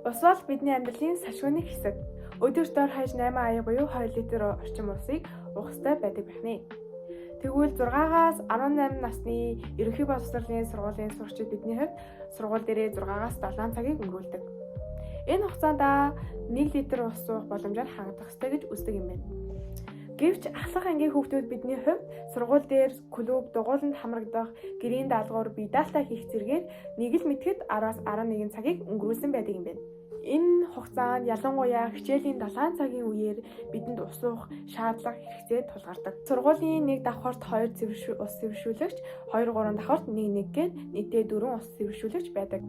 Ус бол бидний амьдралын салшгүй нэг хэсэг. Өдөрт дор хаяж 8 аяг буюу 2 литр орчим усыг уух ёстой байдаг байна. Тэгвэл 6-аас 18 насны ерөнхий боловсролын сургуулийн сурагчид бидний хувьд сургууль дээрээ 6-аас 7 цагийг өнгөрүүлдэг. Энэ хугацаанд 1 литр ус уух боломжоор хангах ёстой гэж үздэг юм байна. Гэвч ахлах ангийн хүүхдүүд бидний хувьд сургууль дээр клуб, дугуйланд хамрагдах, гэрийн даалгавар, бие даалтаа хийх зэргээр нэг л мэтгэд 10-аас 11 цагийг өнгөрүүлсэн байдаг юм байна. Энэ хугацаанд ялангуяа хичээлийн 7 цагийн үеэр бидэнд ус уух шаардлага хэрэгцээ тулгардаг. Сургуулийн нэг давхарт 2 ус цэвэршүүлэгч, 2 3 давхарт 1 1 гээд нийтдээ 4 ус цэвэршүүлэгч байдаг.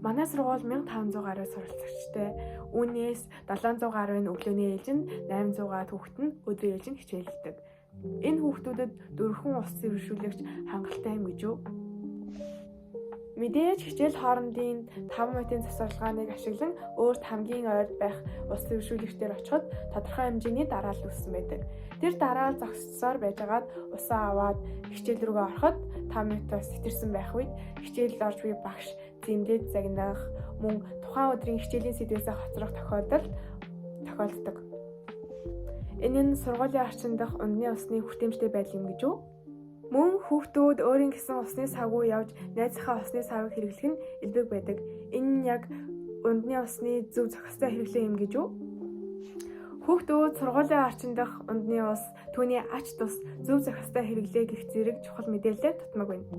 Манай сургууль 1500 гаруй суралцагчтай. Үүнээс 700 гаруй нь өглөөний ээлжинд, 800 гаруй хүүхэд нь өдрийн ээлжинд хичээллэдэг. Энэ хүүхдүүдэд дөрвөн ус цэвэршүүлэгч хангалттай юм гэж үү? Мэдээж хичээл хоорондын 5 минутын завсарлагааныг ашиглан өөрт хамгийн ойр байх ус цэвэршүүлэгчдээр очиход тодорхой хэмжээний дараалал үүссэн байдаг. Тэр дараалал зогссоор байжгаад усаа аваад хичээл рүүгээ ороход 5 минутаас сэтэрсэн байх үед хичээлд орж буй багш зэмлээд загнах мөн тухайн өдрийн хичээлийн сэдвээсээ хоцрох тохиолдол тохиолддог. Энэ нь сургуулийн орчин дах ундны усны хүртээмжтэй байдал юм гэж үү? Мөн хүүхдүүд өөрийн гэсэн усны савгүй явж найзынхаа усны савыг хэрэглэх нь элбэг байдаг. Энэ нь яг ундны усны зөв зохистой хэрэглээ юм гэж үү? Хүүхдүүд сургуулийн орчин дах ундны ус, түүний ач тус зөв зохистой хэрэглээ гэх зэрэг чухал мэдээлэлээр дутмаг байна.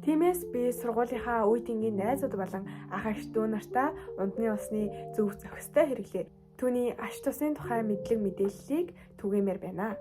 Тиймээс би сургуулийнхаа үе тэнгийн найзууд болон ах эгч дүү нартаа ундны усны зөв зохистой хэрэглээ, түүний ач тусын тухай мэдлэг мэдээллийг түгээмээр байна.